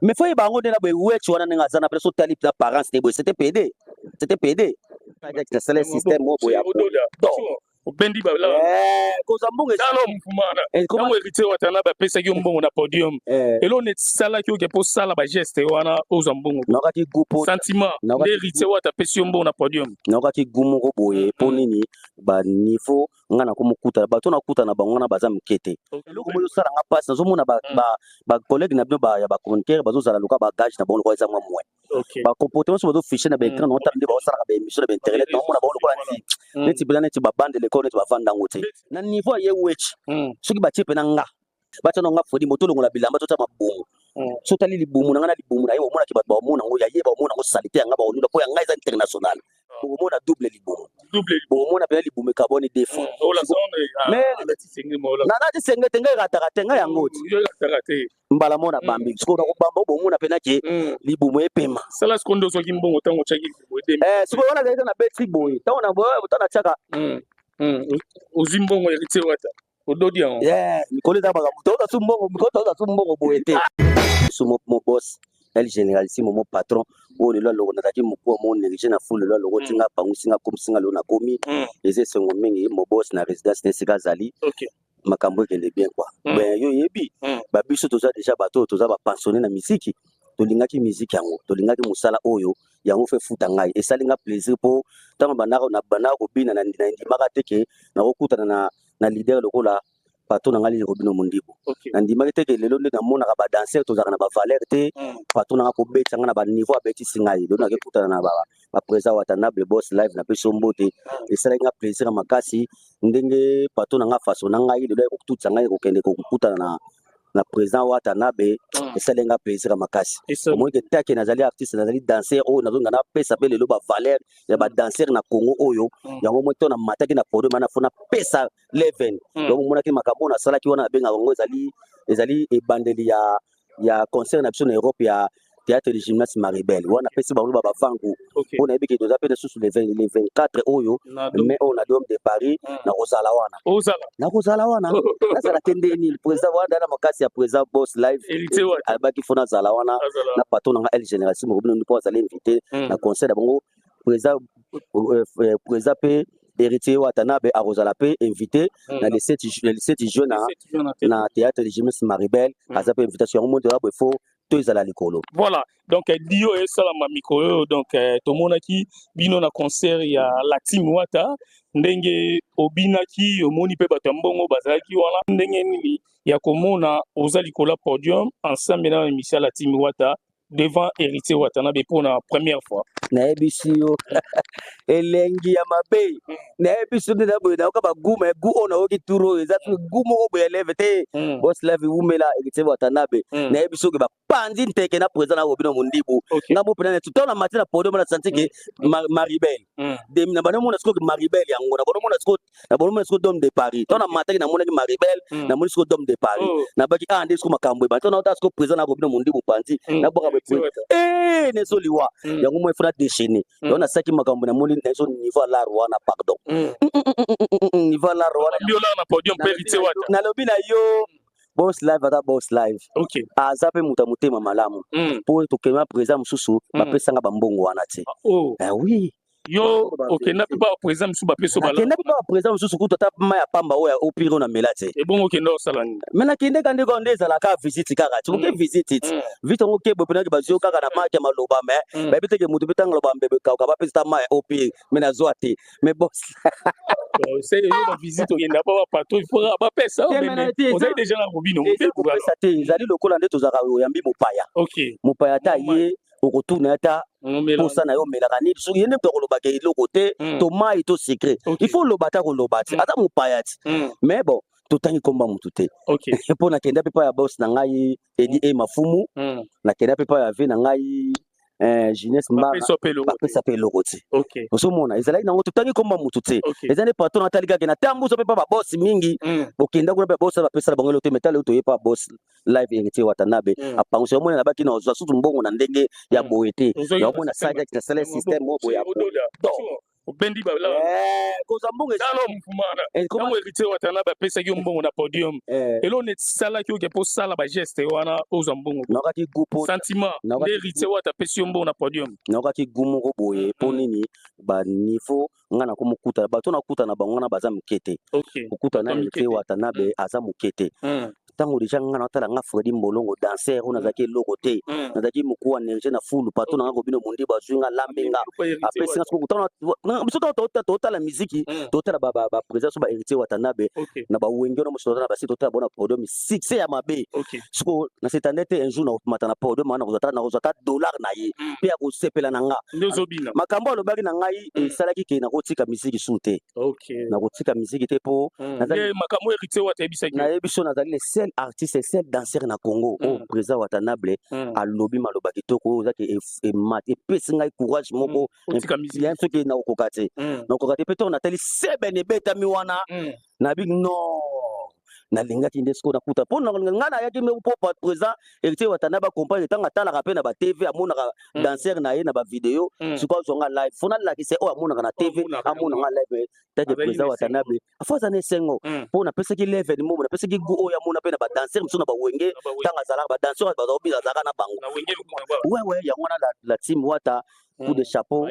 Mais faut yeba yango nde na boye, Wetch wana, ndenge aza na mpe so otali mpe apparence te boye, c'était PD, c'était PD. Nasala système moko boye ya donc obendi bala. Kozwa mbongo. Tala mouvement na ntango Héritier Watana bapesaki yo mbongo na podium, eloko neti esalaki oke mpo osala bageste wana, ozwa mbongo? Nakokaki gu. Sentiment nde Héritier Wata apesi yo mbongo na podium. Nakokaki gu moko boye. Mpo nini? Baniveau nga nakomokuta bato, nakuta na bango wana baza mike te. Eloko moko ezosala nga mpasi, nazomona bacollègue na bino ya bachroniqueur bazozala loka bagage na bango lokola eza mwa moins bacomportement so bazofiche na baécran. Naotala nde baosalaka baémission na bainternet, naomona bango lokola neti mpena neti babande lekole, neti bavanda yango te na niveau ya ye Wetch. Soki batie mpena nga, batia na nga Fredi moto, olongola bilamba, totia mabongo, so otali libumu na nga na libumu na ye, omonaki bato baomona yango ya ye, baomona yango saleté ya nga, baonula mpo ya ngai eza international. Bokomona double libumu, bokomona mpena libumu ekabwani deux fois. Nalati senge te, ngai erataka te, ngai yango te. Mbala mona bambi sikoyo nakobamba, bomona mpena ke libumu epema. Sala sikoyo nde ozwaki mbongo ntango otiaki libumu. Sikoyo wana azalaki na beti boye, ntango na boye, ntango natiaka. Ozwi mbongo Héritier Wata, ododi yango. Mikolo eza makambo, toza su mbongo, mikolo toza su mbongo boye te. So mo boss El Généralissime, mo patron oyo lelo aloko, nazalaki mokuwa mo néglige na fulu, lelo aloko tinga, apangusinga, akomisinga, lelo nakomi. Eza esengo mingi. Mo boss na résidence na esika azali, makambo ekende bien quoi. Ben yo oyebi, babiso toza déjà bato oyo toza bapensionné na misiki. Tolingaki miziki yango, tolingaki mosala oyo yango fe futa ngai. Esali nga plaisir mpo ntango bandaka kobina, nandimaka te ke nakokutana na leader lokola patron na ngai Lili Robino Mondibo. Nandimaki te ke lelo nde namonaka badanser tozalaka na bavaleur te. Patron na nga kobetisa nga na baniveau abetisi ngai, lelo nakekutana na baprésident Watanabe. Boss Live, napesi yo mbote. Esalaki nga plaisir makasi ndenge patron na nga façon na ngai lelo ekotutisa ngai kokende kokutana na président Watanabe. Esali nga plaisir makasi. Omoni ke take nazali artiste, nazali danser oyo nazonga napesa mpe lelo bavaleur ya badanser na Congo oyo. Yango moi to namataki na podium wana, fo napesa leven. Donc omonaki makambo oyo nasalaki wana, nabengaka yango ezali ebandeli ya concert na biso na Europe ya théâtre de gymnase Maribel. Wana apesi bango bavangu mpo nayebi ke toza mpe lisusu le 24 oyo mai oyo na Dome de Paris. Nakozala wana, nakozala wana, nazala te nde nini? Président wana na makasi ya président Boss Live alobaki fo nazala wana na patron nanga El Génération Mokobino, mpo azali invité na concert na bango. Président mpe Héritier Watanabe akozala mpe invité na le 7 juin na théâtre de gymnase Maribel. Aza mpe invitation yango moto boye, fo to ezala likolo. Voilà, donc dio esalama mikolo oyo. Donc tomonaki bino na concert ya la team Wata, ndenge obinaki, omoni mpe bato ya mbongo bazalaki wana. Ndenge nini ya komona oza likolo ya podium ensemble na émission ya la team Wata devant Héritier Watanabe mpona première fois? Nayebisi yo, elengi ya mabe. Nayebisi yo nde na boye, nayoka bagu me gu oyo nayoki tour oyo eza gu moko boye, eleve te. Boss Live wumela, Héritier Watanabe. Nayebisi yo ke bapandi nteke na président na Robino Mondibu. Nga mo mpena neti ntango na mati na podium, na santi ke Maribel na bano mona sikoyo Maribel yango, na bano mona sikoyo, na bano mona sikoyo Dome de Paris. Ntango na mataki, namonaki Maribel, namoni sikoyo Dome de Paris, nabaki ah, nde sikoyo makambo eba. Ntango naota sikoyo président na Robino Mondibu panzi, nabwaka boye nezoliwa yango mo efona déchaîné. Yango nasalaki makambo, namoni nazo niveau ya lar wana, pardon, niveau ya lar wana. Nalobi na yo, Boss Live aza Boss Live. Aza mpe moto ya motema malamu, mpo tokema président mosusu bapesanga bambongo wana te. Oui. Yo okenda mpe baprésident mosusu bapesa? Nakenda mpe baprésident mosusu kutu, ata mai ya pamba oyo opire oyo namela te. Ebongo okenda osala nini? Me nakendeka ndeko nde ezalaka visite kaka ti oke visite ti visite yango kebo mpenaki bazwi yo kaka na maki ya maloba, me bayebi teke motu mpe ntango loba mbebe kauka, bapesa ta mai ya opire, me nazwa te. Me boss Yo bavisite okenda pa bapatron, il faut bapesa. Ozali déjà na Robino. Kopesa te, ezali lokola nde tozalaka oyambi mopaya. Mopaya ata ye okotuna ata posa na yo, omelaka nini? Soki ye nde moto akolobaka eloko te, to mai to sucré, il faut oloba ata koloba ti aza mopaya ti. Mais bon, totangi komba motu te, mpo nakenda mpe pa ya boss na ngai Edi e Mafumu, nakenda mpe pa ya ve na ngai Gines Mbanga, bapesa mpe eloko te. Ozomona, ezalaki nango totangi komba motu te. Eza nde patron atali kaka natambusa mpe pa baboss mingi. Bokenda kuna mpe baboss bapesa na bango eloko te. Metala oyo toye pa Boss Live Héritier Watanabe, apangusa yo mona, nabaki na ozwa susu mbongo na ndenge ya boye te. Yango mona nasala système moko boye ya donc. Obendi bala. Eh, kozwa mbongo. Tala mouvement wana. Ntango Héritier Watanabe apesaki yo mbongo na podium, eloko neti esalaki oke mpo osala bageste wana, ozwa mbongo? Nakokaki goût po Sentiment nde Héritier Wata apesi yo mbongo na podium. Nakokaki goût moko boye. Mpo nini? Baniveau nga nakomokuta bato, nakuta na bango wana baza moke te. Kokuta na Héritier Watanabe aza moke te. Ntango déjà nga natala, nga Fredi Mbolongo, danser oyo nazalaki eloko te, nazalaki mokuwa nerge na fulu, patron na nga Kobino Mondi bazwi nga, lambe nga, apesi nga. Soko biso totala miziki, totala baprésident so bahéritier Watanabe na bawenge wana moso, na basi, totala bona podium, succès ya mabe. Siko na s'attendait te un jour nakomata na podium wana, nakozwa ata dollar na ye mpe ya kosepela na nga. Makambo alobaki na ngai esalaki ke nakotika miziki su te, nakotika miziki te mpo Makambo Héritier Wata yebisaki? Nayebi so nazali le seul artiste, seul danseur na Congo oyo président Watanabe alobi maloba kitoko oyo ozaki epesi ngai courage moko soki nakokoka te, nakokoka te. Mpe ntongo natali sebene ebetami wana, nabi non, nalingaki nde sikoyo nakuta mpo ngai nayaki mpo président Héritier Watanabe accompagne. Ntango atalaka mpe na batv, amonaka danser na ye na bavideo. Sikoyo azwanga live, fo nalakisa oyo amonaka na TV, amonanga live. Take président Watanabe afo aza na esengo mpo napesaki level momo, napesaki goût oyo amona mpe na badanser mosusu na bawenge. Ntango azalaka, badanser bazobika, azalaka na bango. Wewe yango wana, la team Wata, coup de chapeau.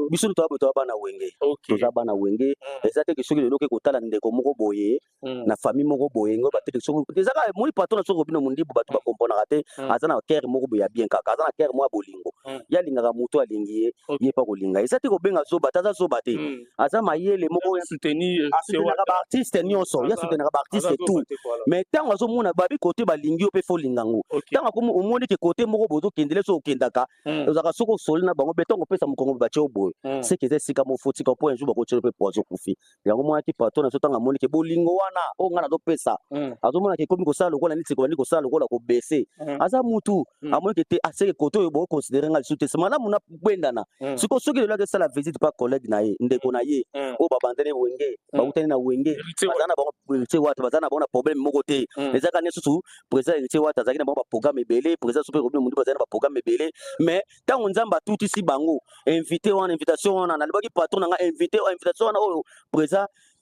Biso toza boye, toza bana Wenge, toza bana Wenge. Eza te ke soki lelo oke kotala ndeko moko boye na famille moko boye, ngo bateke soki eza kaka moni patron na soki Robino Mondibu, bato bakomponaka te. Aza na cœur moko boye ya bien, kaka aza na cœur moko ya bolingo. Ye alingaka moto alingi ye, ye mpa kolinga. Eza te kobenga zoba te, aza zoba te, aza mayele moko. Asoutenaka baartiste nyonso, ye asoutenaka baartiste tout. Mais ntango azomona babi kote balingi yo mpe fo olinga yango, ntango akomi omoni ke kote moko boye ozokendele, so okendaka, ozalaka soki osoli na bango mpe ntango opesa mokongo batie yo boye, seke eza esika moko fotika mpo un jour bakotiela mpe poison, okufi. Yango monaki patron na biso, ntango amoni ke bolingo wana oyo ngai nazopesa, azomona ke ekomi kosala lokola neti kobandi kosala lokola kobese, aza mutu, amoni ke te, aseke kote oyo boconsidérer ngai lisusu te, se malamu na bwendana. Sikoyo soki lelo akesala visite pa collègue na ye, ndeko na ye oyo babandani Wenge, bautani na Wenge, baza na bango Héritier Wata, baza na bango na problème moko te. Ezaka nde susu président Héritier Wata azalaki na bango baprogramme ebele, président sope Robino Mundu bazali na baprogramme ebele. Mais ntango Nzambe atutisi bango invité wana, invitation wana, nalobaki patron na nga, invité, invitation wana oyo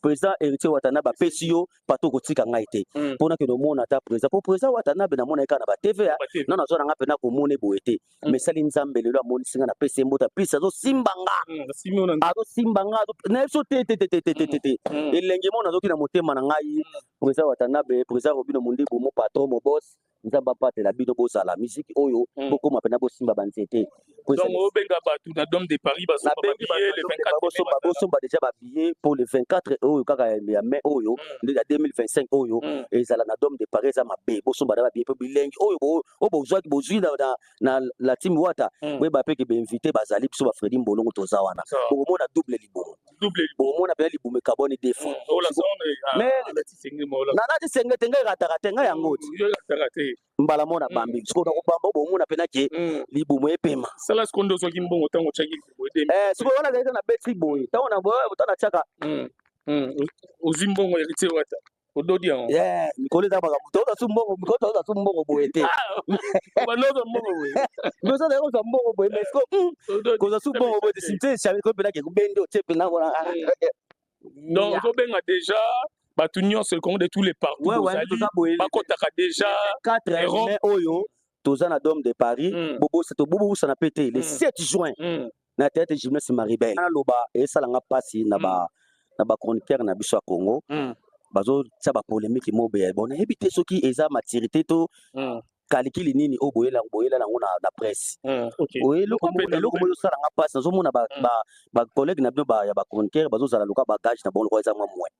président Héritier Watanabe apesi yo, patron, kotika ngai te mpona kende omona ata président, po président Watanabe namona ye kaka na batv, na nazwa na nga mpena komona boye te. Mais esali Nzambe lelo amonisi nga, napesi ye mbota plus, azosimba nga, azosimba nga na biso te te te te te te te. Elenge mo nazoki na motema na ngai, président Watanabe, président Robino Mondibu, mo patron, mo boss, Nzambe apatela bino, bozala misiki oyo, bokóma mpena bosimba banzete. Donc obenga bato na Dôme de Paris? Basomba, bosomba déjà babillet pour le 24 oyo kaka ya mai oyo nde ya 2025 oyo ezala na Dôme de Paris. Eza mabe, bosomba na babillet mpo bilengi oyo oyo bozwaki, bozwi na la team Wata. Boyeba mpe ke bainvité bazali, biso bafredi Mbolongo toza wana. Bokomona double libumu, bokomona mpena libumu ekabwani deux fois. Mais nalati senge te, ngai erataka te, ngai yango ti mbala mona bambi. Sikoyo nakobamba, bomona mpena ke libumu epema. Sala sikoyo nde ozwaki mbongo ntango otiaki libumu. Sikoyo wana azalaki na betri boye, ntango na ntango natiaka. Ozwi mbongo Héritier Wata, ododi yango. Mikolo eza makambo, toza su mbongo, mikolo toza su mbongo boye te. Banoza mbongo boye. Biso tozali kozwa mbongo boye, mais sikoyo kozwa su mbongo boye te, simte ko mpena ke kobende otie mpena wana. Donc ozobenga déjà bato nyonso, le Congo de tous les partout, bozali bakotaka déjà. 4 mai oyo toza na Dôme de Paris. Bobosana mpe te le 7 juin na théâtre Gymnase Maribel. Naloba esalanga mpasi na ba na bachroniqueur na biso ya Congo, bazotia bapolémique mo boye. Bon, nayebi te soki eza maturité to kalikili nini oyo boyela boyela yango na presse. Eloko moko ezosalanga mpasi, nazomona bacollègue na bino ya bachroniqueur bazozala loka bagage na bango lokola eza mwa moins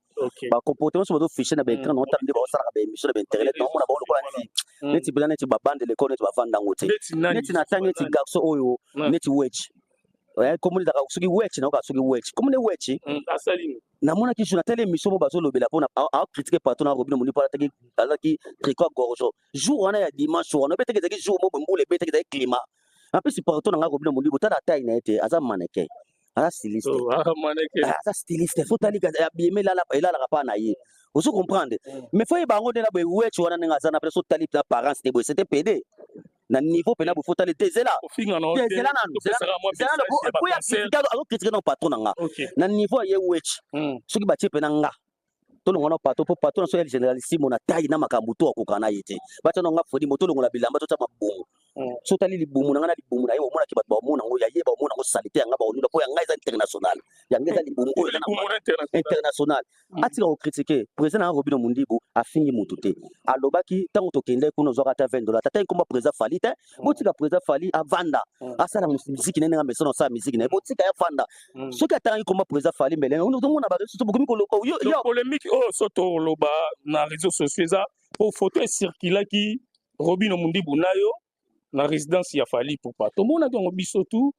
bacomportement so bazofiche na baécran. Na otala nde baosalaka baémission na bainternet, naomona bango lokola neti mpenza neti babande l'école, neti bavanda yango te, neti na ntangi, neti garçon oyo, neti wech komoni ezalaka soki wech, nayoka soki wech, komoni wech. Namonaki jour natali émission mo bazolobela mpona acritiquer patron na Robino Mondi mpo alaki tricot gorgeon jour wana ya dimanche wana. Obetaki, ezalaki jour mo mbula ebetaki, ezalaki climat. Apesi patron na ngai Robino Mondi, botala taille na ye te, aza mannequin, aza styliste, aza styliste. Fo talika abiyeme elalaka mpa na ye, ozo comprendre. Mais fo yeba yango nde na boye, wech wana ndenge aza na place, otali na apparence te boye, c'était pd. Na niveau mpena bofotali te, zela. Ofinga na te, zela nanu, zela nanu po ya critique, azocritiquer na patron na nga. Na niveau ya ye Wetch, soki batie mpena nga, tolonga na patron, mpo patron na so ya généralissime na taille na makambo to akoka na ye te. Batia na nga Fredi mo, tolongola bilamba, totya mabongo. So otali libumu na nga na libumu na ye, omonaki bato baomona yango ya ye, baomona yango saleté ya nga, baonula, mpo ya ngai eza international, ya ngai eza libumu oyo eza na international. Atika kocritiquer président na nga Robino Mundibu. Afingi mutu te. Alobaki ntango tokende kuna, ozwaka ata 20 dollar, tata nkomba président Fally te. Botika président Fally avanda, asala miziki na ndenge amesana osala miziki na ye. Botika ye afanda. Soki atangaki komba président Fally, mbele ozomona bareseau bokomi koloba yo. Polémique oyo so toloba na réseaux sociaux eza po photo ecirculaki, Robino Mundibu na yo na résidence ya Fally Ipupa. Tomonaki yango biso tu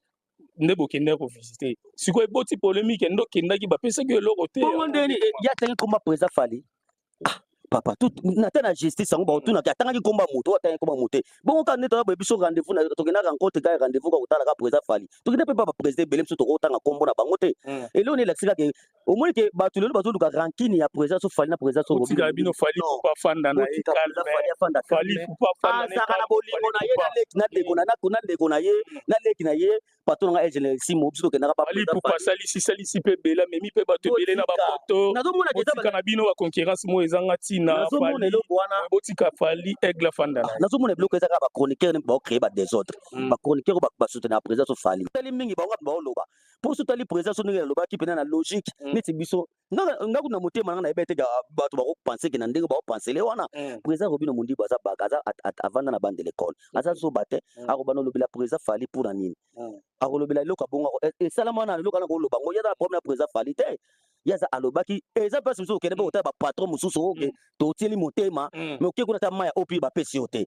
nde bokendaki kovisiter. Sikoyo eboti polémique nde okendaki, bapesaki eloko te. Bongo ndeni ye atangi komba président Fally? Ah, papa, nata na justice yango baotunaki atangaki komba moto oyo atangaki komba moto te. Bongo kaka nde toya boye, biso rendez-vous tokenda rencontre kaka, rendez-vous kaka kotala kaka président Fally. Tokende mpe pa baprésident ebele, biso tokotanga kombo na bango te. Eloko nde elakisi kaka, omoni ke bato lelo bazoluka rancune ya président so Fally na président so. Botika bino Fally Ipupa afanda na ye calme. Fally Ipupa afanda. Azalaka na bolingo na ye na ndeko na ndeko na ye na leki na ye, patron na nga généralissime. Biso tokendaka. Fally Ipupa asalisi salisi mpe ebele, amemi mpe bato ebele na bapoto. Botika na bino baconcurrence moko ezanga ntina. Nazomona eloko wana. Botika Fally Aigle afanda na. Nazomona biloko eza kaka bachroniqueur baocréer badésordre, bachroniqueur basoutenir président so Fally. Tali mingi bango baoloba mpo so tali président so ndenge alobaki mpena na logique. Neti biso nga kuna motema nanga nayebi ete bato bakopenser ke na ndenge baopensele wana, président Robino Mundibu aza baka, aza avanda na bande de l'école, aza zoba te. Akobanda olobela président Fally mpona nini? Akolobela eloko abongo esalama wana, eloko wana koloba ngo ye aza na problème ya président Fally te. Ye aza alobaki eza place mosusu okende mpe kotala bapatron mosusu oke totieli motema, mais oke kuna ta mai ya opi bapesi yo te.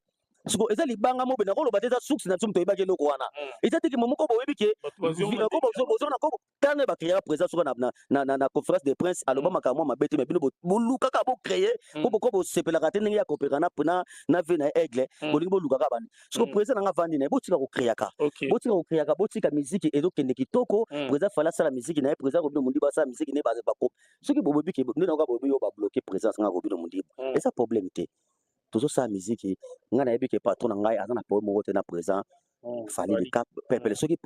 Siko eza libanga mo bena koloba te, eza source na biso moto oyebaki eloko wana. Eza teke moko boyebi ke bozona tana bacréaka président soka na conférence de presse, aloba makambo mwa mabe te, mais bino bolukaka bocréer po boko bosepelaka te ndenge ya kopeka na ve na Aigle. Bolingi bolukaka bani? Siko président nanga vandi na ye, botika kocréaka, botika kocréaka, botika miziki ezokende kitoko. Président Fally asala miziki na ye, président Robino Mundibu asala miziki na ye. Soki bobobi ke nde nakoka boyebi yo babloquer présence nga Robino Mundibu, eza problème te. Tozosala miziki. Ngai nayebi ke patron na ngai aza na problème moko te na présent Fally leka pepele. Soki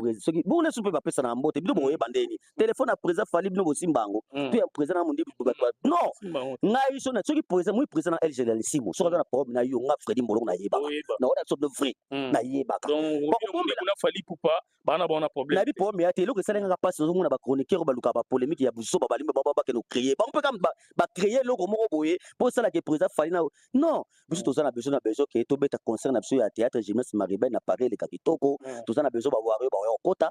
bongo nyonso mpe bapesa na mbote, bino bokoyeba ndeni telefone ya président Fally, bino bosimba yango to ya président na Mondibu? Non, ngai so soki président moi, président na El Généralissimo, soki aza na problème na yo, nga Fredi Mboloko nayebaka, naona biso vrai, nayebaka. Nayebi problème ya te. Eloko esalengaka mpasi, nazomona bachroniqueur balukaka bapolémique ya buzoba, balimba bakende kocréer bango mpe kaka bacréer eloko moko boye mpo osalaka président Fally na. Non, biso toza na besoin, na besoin ke tobeta concert na biso ya théâtre Gymnase Maribel na Paris, eleka kitoko. Toza na besoin bawario baya kokota,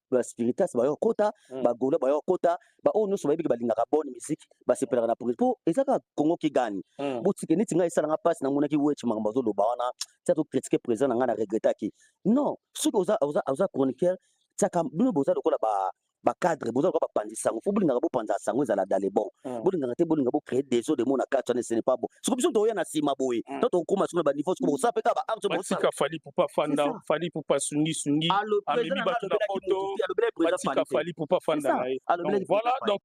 baspiritas baya kokota, bagaulois baya kokota, baoyo nyonso bayebi ke balingaka bonne musique, basepelaka na progrès, mpo eza kaka Congo kigani. Botike neti ngai esalanga mpasi, namonaki Wetch makambo azoloba wana, tia tocritiquer président na ngai na regrettaki. Non, soki oza chroniqueur, tiaka bino boza lokola ba bacadre, boza lokola bapanzi sango, fo bolingaka bopanza sango ezala dans le bon. Bolingaka te bolinga bocréer désordre mo na kati wana, ce n'est pas bon. Soki biso toya na nsima boye, to tokóma soki na baniveau, soki bosala mpe kaka baacte. Batika Fally Ipupa fanda. Fally Ipupa sungi sungi, amemi bato na poto. Batika Fally Ipupa fanda na ye. Voilà, donc.